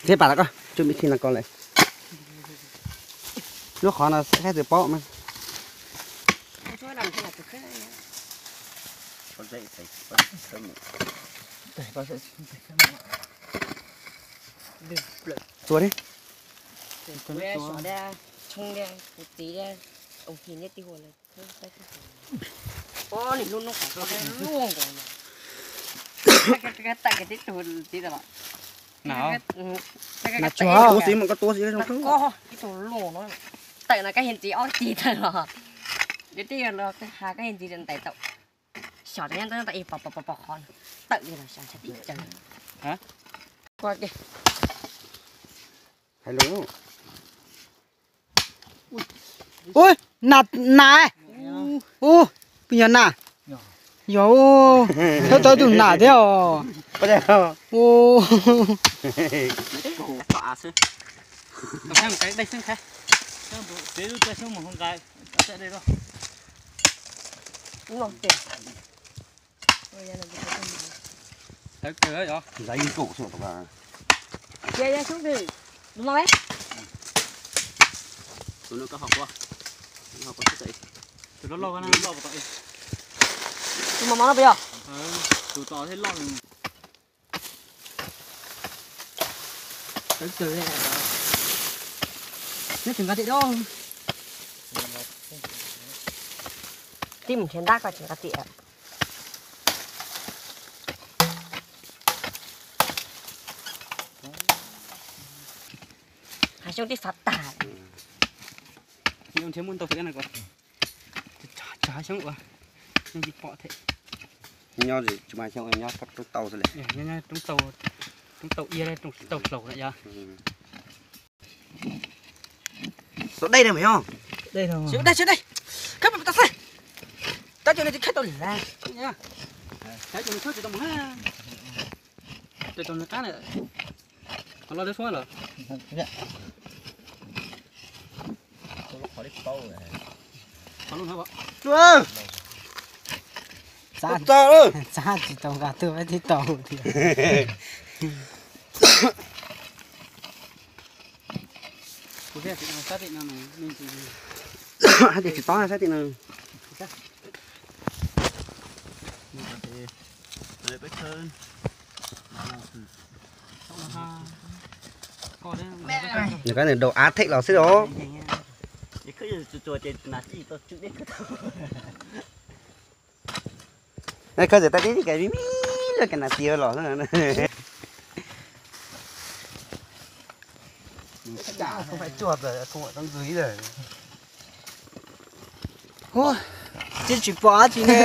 Thiab pas lawm koj, coj me thi no ko lawm. Lub qhov no saib twg paub mas. Tua di. Nim lub hnub qhov luaj nkaus no. Tawm kiag tib tug txiv tas los. Nas tsuag. Tua xwb mas koj tua xwb. Koj ib tug luaj no. Tawm no koj hiaj ntxiv ob txiv tawm los. Yog tij los ha koj hiaj ntxiv ntais tau. Xyov tau nyob ntawm ib pom pom pom qhov no. Tawm li los xyov tib caws. Hais lus. Ui, nas, nas. Ub, puas yog nas? Yog, thawb tau tus nas thiab os. Ub. Tus mos mos no puas yog? Tus tos thiaj loj. Neb tseem nqa tiam da. Tib mus nrhiav ntab koj tseem nqa tiam. Hav xyoob twb xov tag. Nrhiav muaj ntau xwb na. Tsov hav xyoob uas yeej tsis pom thiab. Nyob tsis mas xyoob nyob roob tau xwb li. Roob tau, roob tau iab, roob tsis tau hlaus na yog. Tau dej na mas yog. Dej, dej, khawb tau xwb. Tab cov no tsis khawb tau li lawm. Tab cov no khawb tsis tau mus na. Tab cov no qab na. Qhov loj deb suab lawm. Txab tsis tau nqa tuaj peb twb tau tiag. Hais tias tsis tob sab tim no. Nws kab nws daus av theem los xwb os. Khawb txawm tau tib kav me me loj kav nas tis los xwb. Tsis tsis pom dab tsi ne.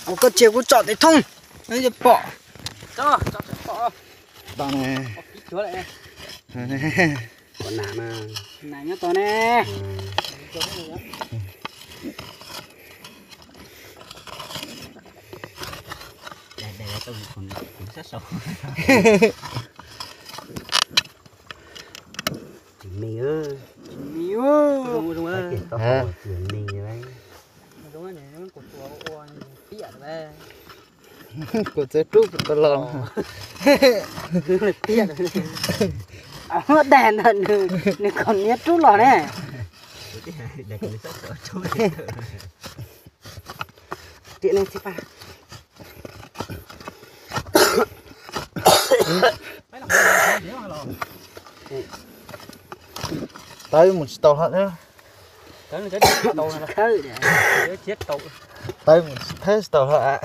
Ua koj tsis kuv tsom tes thoob, pom. Pom nas na. Nas nyob tod ne. Tsis me, tsis me. Kuv txawb rub tau los. Dag ntawd nws kom niab rub los ne. Tiam ne tsis pab. Tawb mus tsis tau hlo thiab. Tawb mus tsis tau hlo.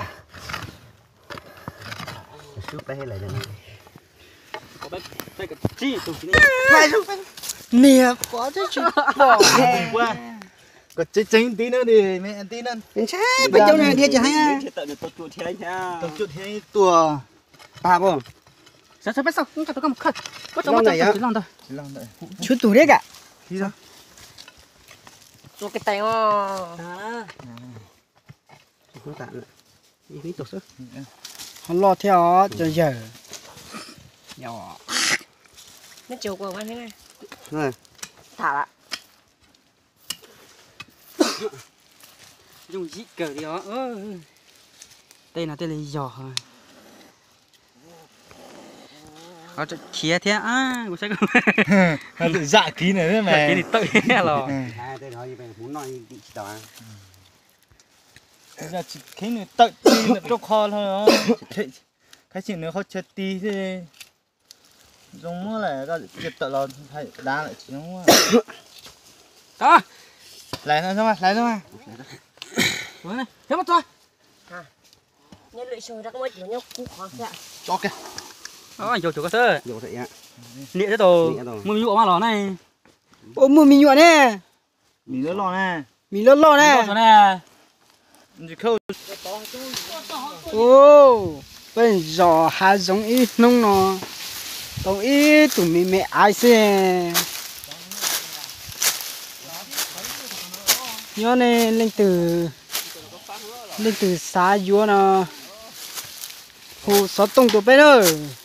Niag pov tseeb tsis pom. Kom tseeb tseeb nti na, nti na. Ntshai peb cov no dhia tsis heev. Tau cuaj dhia ib tuag. Pab pab. Sawv sawv peb xauj, koj tus koj mus khawb. Koj tso, koj tso tsis loj ntag. Tshuav tus thiab kam. Ua ke tais os. Ho loj thiab os cov yawg. Tham lawm. Zoo yim kawg li os. Tej no tej li yog. Khiav thiab, kuv saib. Zam kiv na, zam kiv tawm thiab los. Tsis kheev nws tawm ti rau qhov, kheev tsis nws qhov chaw ti xwb. Zoo muab lawm, koj cia tawm los dav lawm tsis zoo. Hlais no, hlais no. Niam thiab tau muaj me nyuam mas los ne. Ua muaj me nyuam ne. Mis loj loj ne. Peb zos hav zoov ib hnub no tau ib tug me me aiv xwb. Nyob ne, leej twg xav yuav no hu xov tooj rau peb nawb.